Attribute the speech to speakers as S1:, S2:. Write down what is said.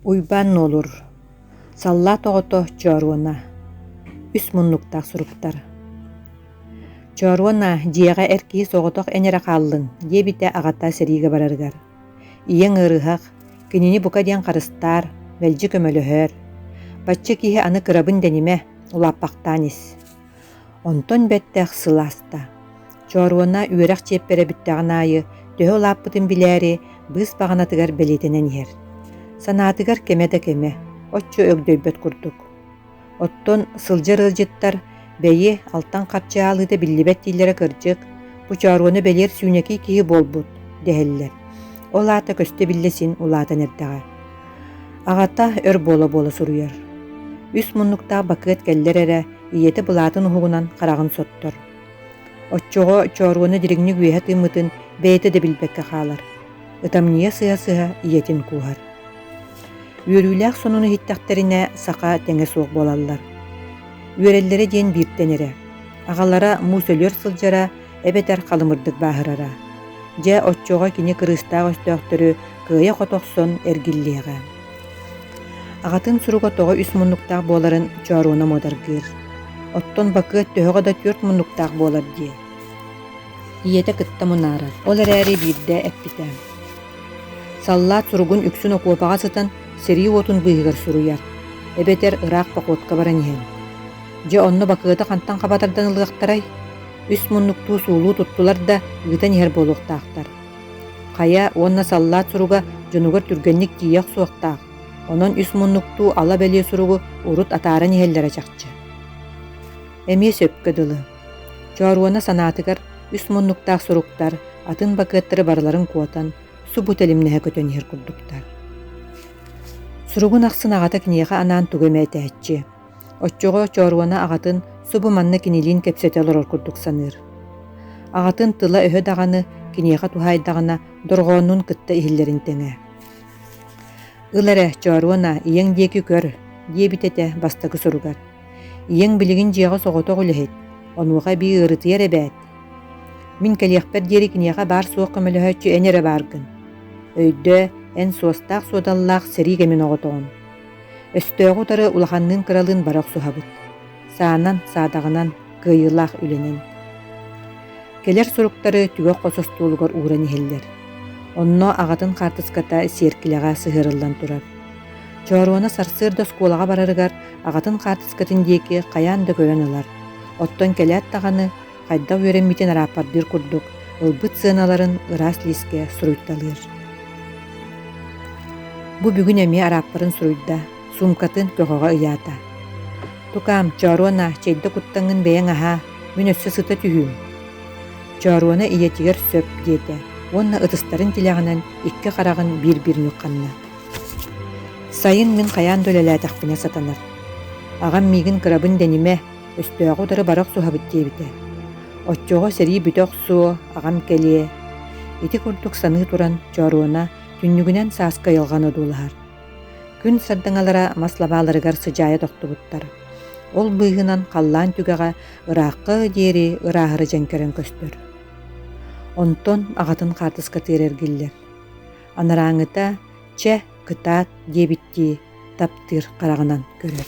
S1: Уйбаан Нуолур, Саллаат оҕото Чооруона, Үс муннуктаах суруктар Чооруона, дьиэҕэ эр киһи соҕотох эн эрэ хааллыҥ, диэбитэ аҕата сэриигэ барарыгар. Ийэҥ ыарыһах, кинини бука диэн харыстаар, мэлдьи көмөлөһөөр. Бачча киһи аны кырабын дэнимэ, улааппахтаан ис. Онтон бэттэх сыл ааста. Чооруона үөрэх чиэппэрэ бүттэҕин аайы төһө улааппытын билээри быыс баҕанатыгар бэлиэтэнэн иһэр. Санаатыгар кэмэ да кэмэ, оччо өгдөйбөт курдук. Оттон сылдьар ыалдьыттар бэйи, алтан харчы аалыыта биллибэт дииллэрэ кырдьык, бу Чооруона бэлиэр сүүнэкий киһи буолбут дэһэллэр. Ол аата көстө-биллэ син улаатан эрдэҕэ. Аҕата өр буола-буола суруйар. Үс муннуктаах бакыат кэллэр эрэ, ийэтэ былаатын уһугунан хараҕын соттор. Оччоҕо Чооруона дириҥник үөһэ тыыммытын бэйэтэ да билбэккэ хаалар. Ытамньыйа сыһа-сыһа ийэтин кууһар. Үөрүүлээх сонуну иһиттэхтэринэ саха тэҥэ суох буолаллар. Үөрэллэрэ диэн бииртэн эрэ. Аҕалара муус өлүөр сылдьара эбэтэр халымырдык бааһырара. Дьэ, оччоҕо кини кырыыстаах өстөөхтөрү кыайа-хото охсон эргиллиэҕэ. Аҕатын суруга тоҕо үс муннуктаах буоларын Чооруона муодаргыыр. Оттон бакыат төһөҕө да түөрт муннуктаах буолар дии. Ийэтэ кытта мунаарар. Ол эрээри биирдэ эппитэ: Саллаат суругун үксүн окуопаҕа сытан сэрии уотун быыһыгар суруйар, эбэтэр ыраах походка баран иһэн. Дьэ онно бакыаты хантан хаба тардан ылыахтарай? Үс муннуктуу суулуу туттулар да ыытан иһэр буолуохтаахтар. Хайа уонна саллаат суруга дьонугар түргэнник тиийэ охсуохтаах, онон үс муннуктуу ала бэлиэ суругу урут атааран иһэллэрэ чахчы. Эмиэ сөпкө дылы. Чооруона санаатыгар үс муннуктаах суруктар атын бакыаттары барыларын куотан, субу тэлимнэһэ көтөн иһэр курдуктар. Суругун ахсын аҕата киниэхэ анаан тугу эмэ этээччи. Оччоҕо Чооруона аҕатын субу манна кинилиин кэпсэтэ олорор курдук саныыр. Аҕатын тыла-өһө даҕаны киниэхэ туһаайдаҕына дорҕооннуун кытта иһиллэрин тэҥэ. «Ыл эрэ, Чооруона, ийэҥ диэки көр» диэбит этэ бастакы суругар. «Ийэҥ билигин дьиэҕэ соҕотох үлэһит, онуоха эбии ыарытыйар эбээт. Мин кэлиэхпэр диэри киниэхэ баар-суох көмөлөһөөччү эн эрэ бааргын. Өйдөө, эн суостаах-суодаллаах сэрии кэмин оҕотоҕун. Өстөөҕү утары улаханныын-кыралыын бары охсуһабыт. Саанан, саадаҕынан, кыайыылаах үлэнэн. Кэлэр суруктары түгэх хос остуолугар ууран иһэллэр. Онно аҕатын хаартыската сиэркилэҕэ сыһыарыллан турар. Чооруона сарсыарда оскуолаҕа барарыгар аҕатын хаартыскатын диэки хайаан да көрөн ылар. Оттон кэлээт даҕаны хайдах үөрэммитин арааппардыыр курдук, ылбыт сыаналарын ыраас лиискэ суруйталыыр. Бу бүгүн эмиэ арааппарын суруйда, суумкатын көҕөҕө ыйаата. «Тукаам, Чооруона, чэйдэ куттаҥҥын бэйэҥ аһаа, мин өссө сыта түһүүм». Чооруона ийэтигэр сөп диэтэ уонна ытыстарын тилэҕинэн икки хараҕын биир-биир ньухханна. «Сайын мин хайаан да үлэлээтэхпинэ сатанар. Аҕам миигин кырабын дэнимэ, өстөөҕү утары бара охсуһабыт диэбитэ. Оччоҕо сэрии бүтэ охсуо, аҕам кэлиэ. Ити курдук саныы туран, Чооруона түннүгүнэн сааскы айылҕаны одуулаһар. Күн сардаҥалара мас лабааларыгар сыдьаайа тохтубуттар. Ол быыһынан халлаан түгэҕэ ыраахха диэри ырааһыра дьэҥкэрэн көстөр. Онтон аҕатын хаартыскатыгар эргиллэр. Анарааҥҥыта «Чэ, кытаат» диэбиттии таптыыр хараҕынан көрөр.